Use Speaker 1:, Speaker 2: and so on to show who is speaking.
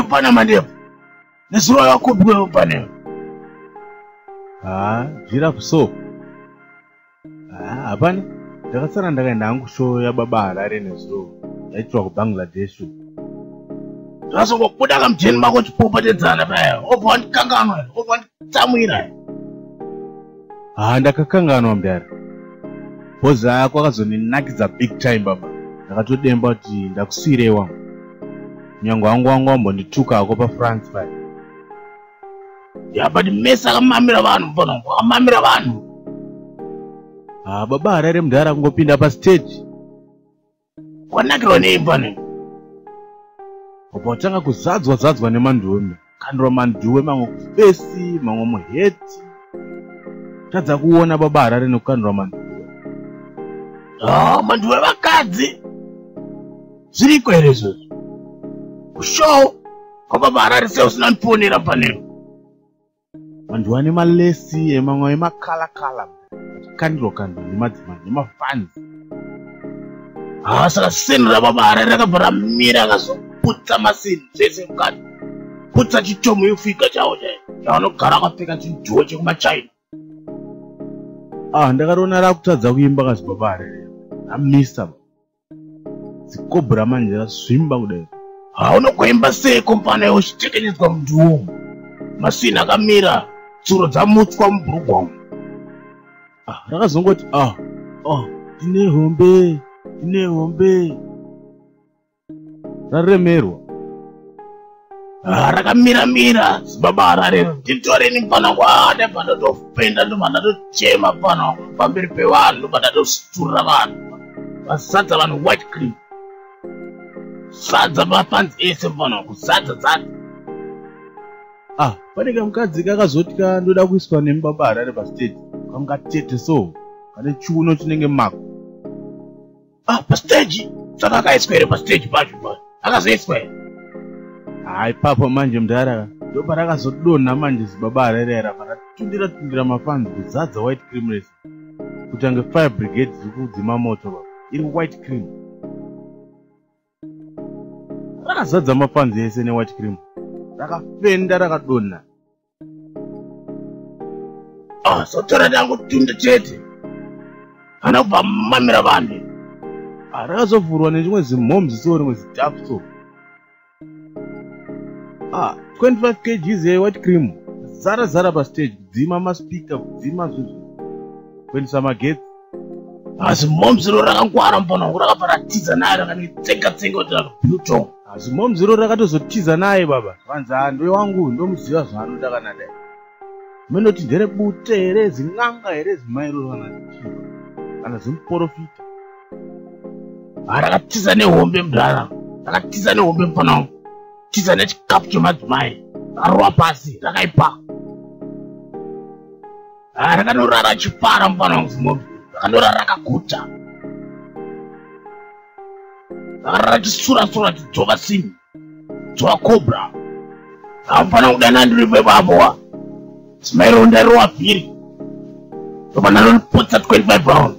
Speaker 1: Mfana Mandevu. Nezuro wakupwe mfana.
Speaker 2: Ah, giraffe so. Ah, hapana. Ndakasara ndakaenda hangu show yaBaba Harare nezuro. Yaiitwa kuBangladesh.
Speaker 1: Zvazongobuda kamujeni mako chipopotedzana paya. Obva wandikanganwa, obva wanditsamwira.
Speaker 2: Ah, ndakakanganwa mudhara. Bhoza ako akazondinakidza big time baba. Ndakatodemba kuti ndakusiyirei wangu. Nyange wangu wangu wambondituka hako paFrance paya.
Speaker 1: Ya, but Messi akamamira vanhu mfana wangu, akamamira vanhu.
Speaker 2: Ah, Baba Harare mudhara kungopinda pastage.
Speaker 1: Wanakirwa nei mfana?
Speaker 2: Wabva watanga kuzadzwa zadzwa nemanduwe. Kandwa manduwe mamwe kuface, mamwe muheti. Tadza kuona Baba Harare nekukandwa manduwe.
Speaker 1: Ah, manduwe vakadzi. Zviriko here izvozvo? Kushow kwaBaba Harare sei usina ndifonera mfanero?
Speaker 2: Manduwe ane malesi emamwe emakala kala. Achikandirwa kandwa nemadzimai nemafans.
Speaker 1: Ah, saka sini raBaba Harare rakabva ramira akazoputsa masini zvese mukati. Putsa chitomu yofika chawo chaiyo. Chavanogara akapfeka chinjuwo chekumaChina.
Speaker 2: Ah, ndakatoona rakutadza kuimba kazi Baba Harare. Ramisa. Zikobra manje rasvimba kudai.
Speaker 1: Ah, unogoimba seiko mfana iwe uchitekenyedzwa munduwo? Masini akamira, tsuro dzamutswa mubhurugwa umu.
Speaker 2: Ah, rakazongoti ah, ah, ndine hombe, ndine hombe. Raremerwa.
Speaker 1: Ah, rakamira mira zibaba Harare nditoreni mfana wangu ndabva ndatofenda ndobva ndatochema mfana wangu pamberi pevanhu ndobva ndatositurira vanhu vasadza vanhu white cream sadza mafans ese mfana wangu sadza sadza.
Speaker 2: Ah, pane kamukadzi kakazoti ndoda kuiswa nemuBaba Harare pastage. Kangatete so, kane chiuno chinenge mako.
Speaker 1: Ah, pastage saka akaiswa here pastage pacho pa akazoiswa here?
Speaker 2: Hai, ipapo manje mudhara ndoparakazodonha manje zibaba Harare rapa ratundira tundira mafans kuzadza white cream rese. Kutange fire brigade iri kudzima moto baba. Iri white cream. Rakazadza mafans ese newhite cream. Rakafenda rakadonha.
Speaker 1: Ah, sotora ndangotunda chete kana kubva mamira vanhu.
Speaker 2: Ah, rakazovhurwa nechimwe zimhomzi so rimwe zidhafu so. Ah, 25 kgs yewhite cream. Zara zara pastage kudzima maspeaker kudzima zvinhu kuendesa magetsi.
Speaker 1: Asi momziro rakangwara mfana wangu rakabva ratiza nayo rakanitsenga tsenga kuti rakabiltong.
Speaker 2: Ah, zimhomziro rakatozotiza naye baba. Vanzi ah, ndo wangu ndomuziva zvaanoda kana dai. Munoti nderebute here zin'anga here zimairo kana chiva kana zimuprofita.
Speaker 1: Ah, rakatiza nehombe mudhara rakatiza nehombe mfana wangu tiza nechikapu chemadzimai rakarova pasi rakaipa. Ah, rakanorara chipara mfana wangu zimombe rakanorara rakaguta rakarara chisura-sura chidzova sini dzova cobra. Amfana kudana ndiripo ipapo wa zimairo ndarova vhiri ndobva ndanopotsa 25 round.